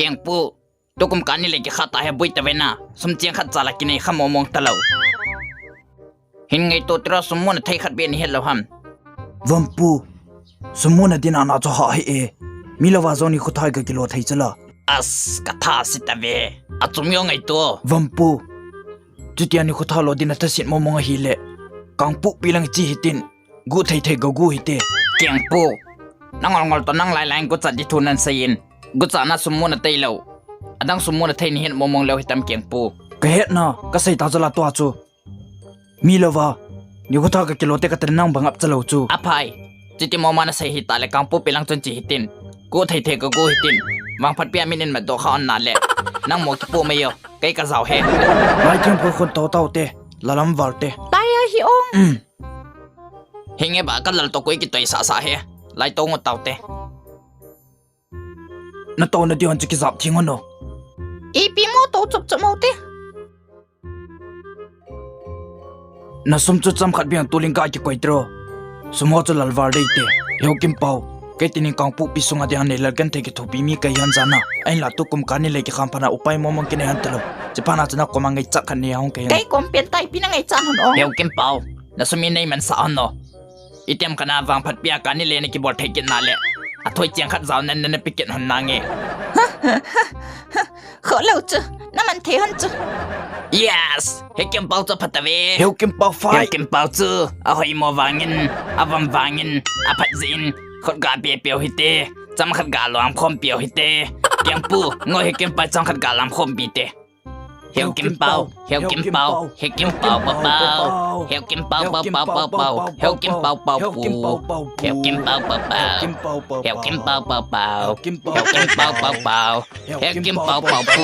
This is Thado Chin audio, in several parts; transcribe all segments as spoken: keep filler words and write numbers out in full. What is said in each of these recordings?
Kengpu, tukum kani le kikha ta he bui ta vena, sum cheng khat cha la kinei kha momong ta lou. Hin ngaito tira sum muna thei khat beh nahet lou ham. Vampu, sum muna dinga na cho ha he e. Mi lou va jong ni khu thai ka kilo thei chala. As, ka tha si ta ve. A chum yo ngaito. Vampu, chutia ni khu tha lo dinga tha sit momong a hile. Kangpu pi lang chi hitin. Gu thei thei go gu hite. Kengpu. Nang ngol ngol to nang lai lai gu cha di thu nan seiyin. Gu cha na sum muna thei lou. Adang sum muna thei nahet momong lou hitam Kengpu. Ka het na, ka sei ta jala tua chu. Mi lou va. Ni khu tha ka kilo te ka ten nang bang ap cha lou chu. Aphai. Chuti mo ma na sei hita le Kangpu pi lang chun chi hitin. Gu thei thei go gu hitin. Vangphat pia min in ma do kha on na le. Nang mo kipu mai yo. Kei ka jao he. Lai Kengpu khun to tau te. Lalam val te. Tai a hi ong. Um. Hinge ba ka lal to koi kitoi sa sa he. Lai to ngo tau te. Na to na dion chu kijap thing ono. Ipi mo to chup chup mo te. Na sum chu cham khat biang tuling ka kikoi tro. Sum ho chu lal val dei te. Heu Kimpau. Kei tinin Kangpu pi sunga diang nei lal kan thei kithopi mi kei han jana. Ain la tukum kani le kikham phana upai momong kinei han talo. Chi phana chana koma ngai chak khan ni hong kei. Kei kom pen tai pi na ngai chan hon ong. Heu Kimpau. Na sum i nei man sa hon no. Item kana vangphat pia kani le na kibol thei kit na le. A thoi chiang khat jao nan na pi kit hon na nge. Kho lou chu, na man thei hon chu. Yes! Heu Kimpau chu phat a ve. Heu Kimpau fai. Heu Kimpau chu, a hoi mo vangin, a vam vangin, a phat jin, khut ga pe peo hite, cham khat ga luang khom peo hite. Kengpu, ngo Heu Kimpau cham khat ga lam khom pi te. Heu Kimpau, Heu Kimpau, Heu Kimpau pa pau. Heu Kimpau pa pau pa pau. Heu Kimpau pa pu. Heu Kimpau pa pau. Heu Kimpau pa pau. Heu Kimpau pa pau. Heu Kimpau pa pu.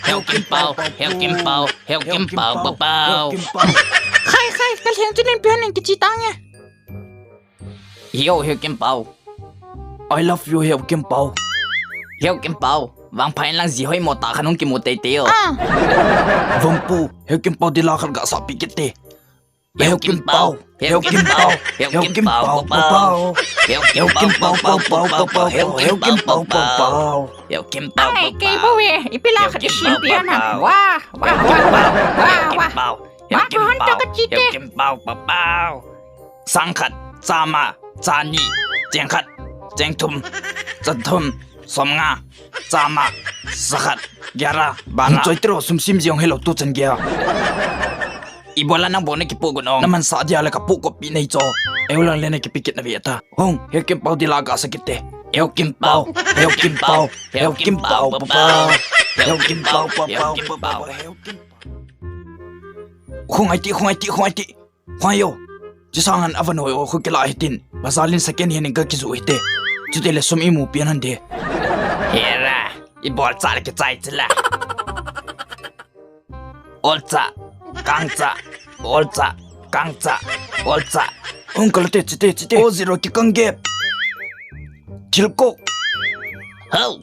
Heu Kimpau, Heu Kimpau, Heu Kimpau pa pau. Khai, khai, ka lheng chu nin pian nin kichi tang e. Yo, Heu Kimpau. I love you, Heu Kimpau. Heu Kimpau. Vangphat lang ji hoi mo ta khan hung kimu tei tei o. Ah. Vampu, Heu Kimpau dila khat ga sa pi kit te. Heu Kimpau, Heu Kimpau, Heu Kimpau pa pau. Heu Kimpau pa pau pa pau, Heu Kimpau pa pau. Heu Kimpau pa pau. Heu Kimpau pa pau. Ai, kei bo e, ipi la khat isim pian ha. Wah, wah, wah, wah, wah. Heu Kimpau, Heu Kimpau pa pau. Sang khat, chama, chani, cheng khat, cheng thum, chan thum, som nga, chama, sa khat, gyara, bara. Hung choi tiro sum sim jong hello tu chan gya. Ibola nang bo na kipu gun ong. Na man sa dia la ka pu ko pi nei cho. Eu lang le na kipi kit na ve ta. Hung, Heu Kimpau dila ga sa kit te. Heu Kimpau, Heu Kimpau, Heu Kimpau pa pau. Heu Kimpau pa pau pa pau. Heu Kimpau. Khung ai ti, khung ai ti, khung ai ti. Khung ai yo. Chi sang han avan hoi o khu kila hitin. Bazar lin second hand in ka kiju hite. Chute le sum imu pian han de. Hera, ibol cha le kichai chila. Olcha, kangcha, olcha, kangcha, olcha. Hung kal te, chite, chite. O zero kikang gep. Thilkok. Hau.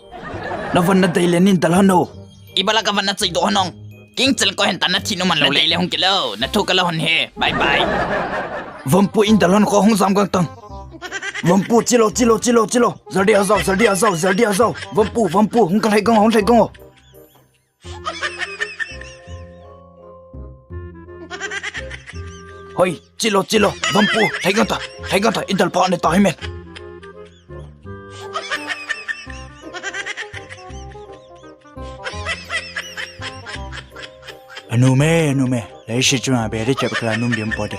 Na van na dei le nin dal hon o. Ibola ka van na chei do hon ong. King chil ko hen ta na thi nu man lo le le hung kilo. Na thu ka lo hon he. Bye bye. Vampu in dal hon ko hung jam gang tang. Vampu chilo, chilo, chilo, chilo. Jaldi a jao, jaldi a jao, jaldi a jao. Vampu, Vampu, hung ka lhai gang o, hung lhai gang o. Hoi, chilo, chilo, Vampu, lhai gang ta, lhai gang ta, i dal pha ne ta hi men. Anu me, anu me, lai shi chunga be de chap kra num diam po de.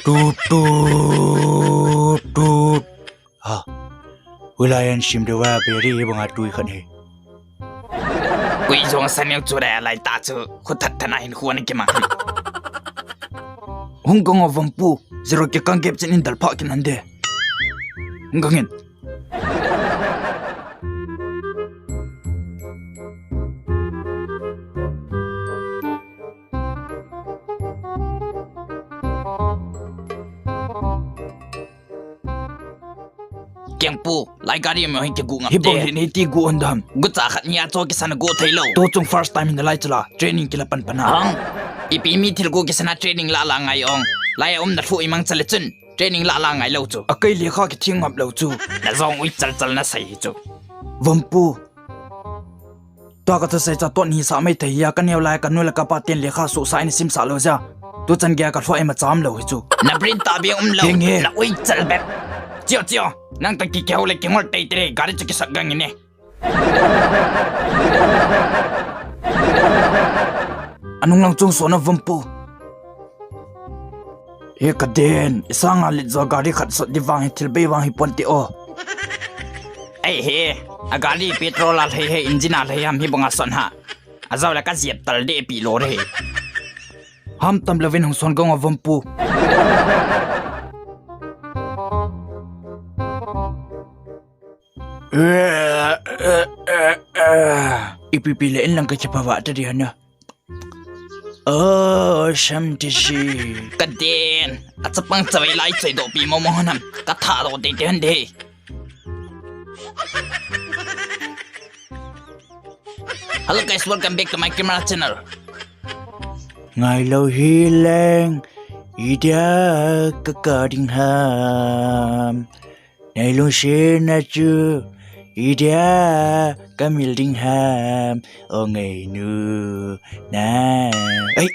Tup, tup, tup. Ha. Ulai an sim de wa beri hi banga tui khan he. Kui jong sa neu chu de lai ta chu. Khu that thana hin khu an ki ma. Hung gong o Vampu. Zero kikang gep chin in dal pha kin han de. Hung gong in. Kengpu, lai gari mo hin kigu ngam te. Hi bang hin hiti gu hon dam. Gu cha khat nia cho kisan gu thei lo. Tu chung first time hin lai chala, training kila pan pan a. Hang. Ipi mi thil gu kisan a training la la ngai ong. Lai a um na thu imang chale chun. Training lah lah ngai lou chu. A kei lekha kithing ngap lou chu. Na jong ui chal chal na sei hi chu. Vompu. Tua ka thusei cha ton hi sa mai thei ya, ka neo lai ka nu le ka pa ten lekha su sa in sim sa lou ja. Tu chan gei ka lhua ima cham lou hi chu. Na brain ta beng um lou. Heng he. Na ui chal bep. Chio chio. Nang ta ki keu le ki ngol tei tei gari chu ki sat gang ine. Anung lang chung so na vompu. He ka den, isanga lit jo gari khat sot di vang hi thil bei vang hi pon ti o. Ei he, a gari petrol a lhei he, engine a lhei ham hi banga son ha. A jao la ka jiep tal de pi lo re. Ham tam lovin hung son gong a vompu. Ipi pi le in lang ka chapa va ta di hana. Oh, sam ti si. Ka den. A chapang chavei lai choi do pi mo mo hanam. Ka tha do te te han de. Hello guys, welcome back to my camera channel. Ngai lo hi leng, idia ka ka ding ham. Nei lungsetna chu idia ka mil ding ham, o ngeinu na. Ei,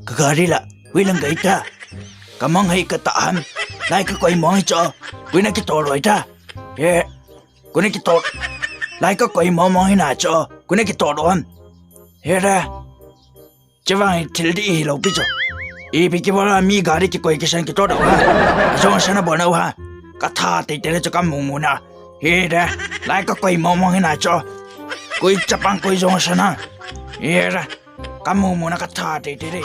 ka gari la, hui lang gai ta. Ka mang hei ka ta ham. Lai ka koi mong hi cho. Kui na ki to roi ta. He, kui na ki to. Lai ka koi mong mong hi na cho. Kui na ki to ro ham. He ra. Chevang hi thil di hi lo pi chu. Ipi ki bola mi gari ki koi ki san ki to do ha. Jong sana bona ha. Ka tha te te le chu ka mu mu na. He de. Lai ka koi mo mo hi na chu. Koi chapang koi jong sana. He de. Ka mu mu na ka tha te te de.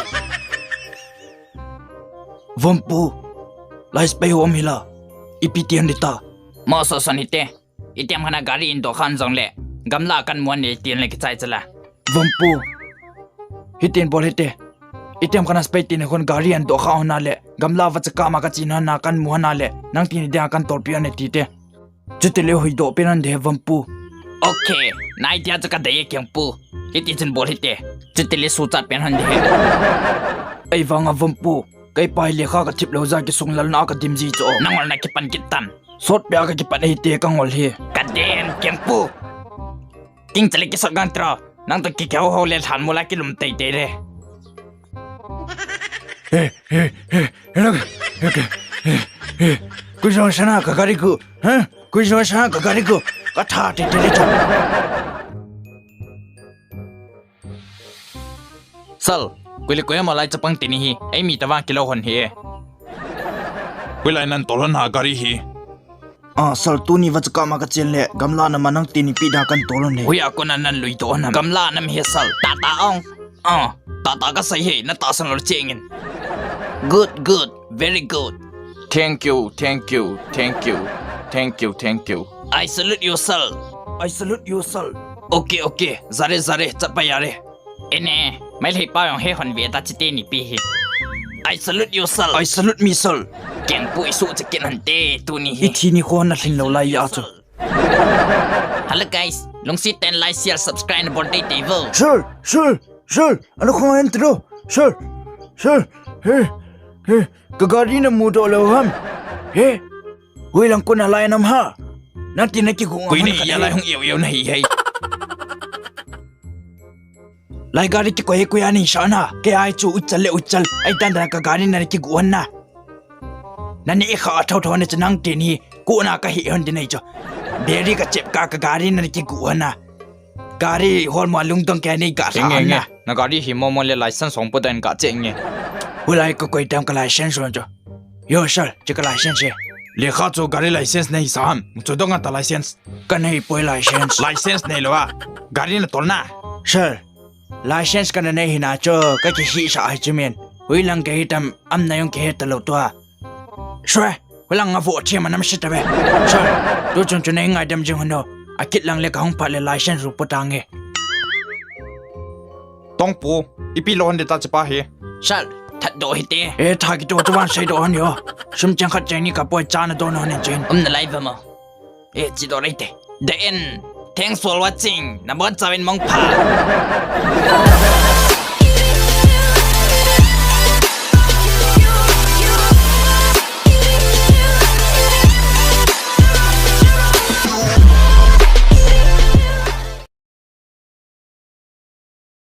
Vompu. Lai spai hom hi la. Ipi tian di ta. Mo so son hi te. Itiham khat a gari in doh khan jong le, gamla kan muan le tin le kichai chala. Vompu. Hitin bol hite. Itiham khat a spei tin khun gari an doh kha hona le, gamla va chaka ma ka chin hona kan mu hona le, nang tin dia kan tolpi an ti te. Chuti le hui doh pen an de vompu. Okay, nai dia cha ka dei keng pu. Hiti chun bol hite. Chuti le su chat pen han de. Ei vang a vompu. Kei pai lekha ka thip lo ja ki sung lal na ka dim ji cho. Nang ol na ki pan kit tan. Sot pia ka kipat ei te ka ngol hi. Ka den keng pu. King chale ki sot gang tro. Nang to ki keu ho le lhan mula ki lum tei tei le. He, he, he, he, he, he, he, he. Kui jong sana ka gari ku, ha? Kui jong sana ka gari ku. Ka tha tei tei le cho. Sal, kui le kui ama lai chapang tini hi, ei mi tavang kilo hon hi e. Kui lai nan tolon ha gari hi. Ah, sal tuni va chaka ma ka chen le, gamla na ma nang tini pi da kan tolon hi. Hui a kona nan lui to nam. Gamla nam hi sal, ta ta ong. Ah, ta ta ka sai hi, na ta san lo chengin. Good, good, very good. Thank you, thank you, thank you, thank you, thank you. I salute you, sir. I salute you, sir. Okay, okay. Jare, jare. Chat pa yare. Ene, mai lhei pa yong he hon ve ta chite ni pi hi. I salute you, sir. I salute me, sir. Keng pu isu chicken han te tu ni hi. Ithi ni khon na thin lo lai ya chu. Hello guys, lungsi ten like, share, subscribe na bol te te vo. Sir, sir, sir. Ano khong en tro. Sir, sir. He, he. Ka gari na mu do lo ham. He. Hui lang ko na lai nam ha. Nang ti na ki gu. Kui ni ya lai hung eu eu na hi hei. Lai gari ki koi kui ani sa na. Ke ai chu uchal le uchal. Ai tan da ka gari na ki gu na. Na ni kha thau thau na chu nang ti ni. Ku na ka hi hon di nei chu. Beri ka chep ka ka gari na ki gu na. Gari hol mo lungdong ke ni ka sa na. Na gari hi mo mo le license hong po dan ka che nge. Hulai ka koi tam ka license hon chu. Yo sir, che ka license. Le kha chu gari license nei sa ham. Mu chu dong ta license. Ka nei poi license. License nei lo a. Gari na tol na. Sir, license ka na nei hi na chu ka ki hi sa ai chu men. Hui lang ke hi tam am na yong ke he ta lo tua. Sir, hui lang nga vo che ma nam shi ta ve. Sir, tu chun chu nei ngai dam jing hon do. A kit lang le ka hong pha le license ru pu ta nge. Tong pu, ipi lo hon de ta che pa hi. Sir, that do hi te. E tha ki to chu van sei do hon yo. Sum chang khat chang ni ka poi cha na do no ne chin. Um na lai va ma. E, chi do rei te. The end. Thanks for watching. Na bon chawin mong pha.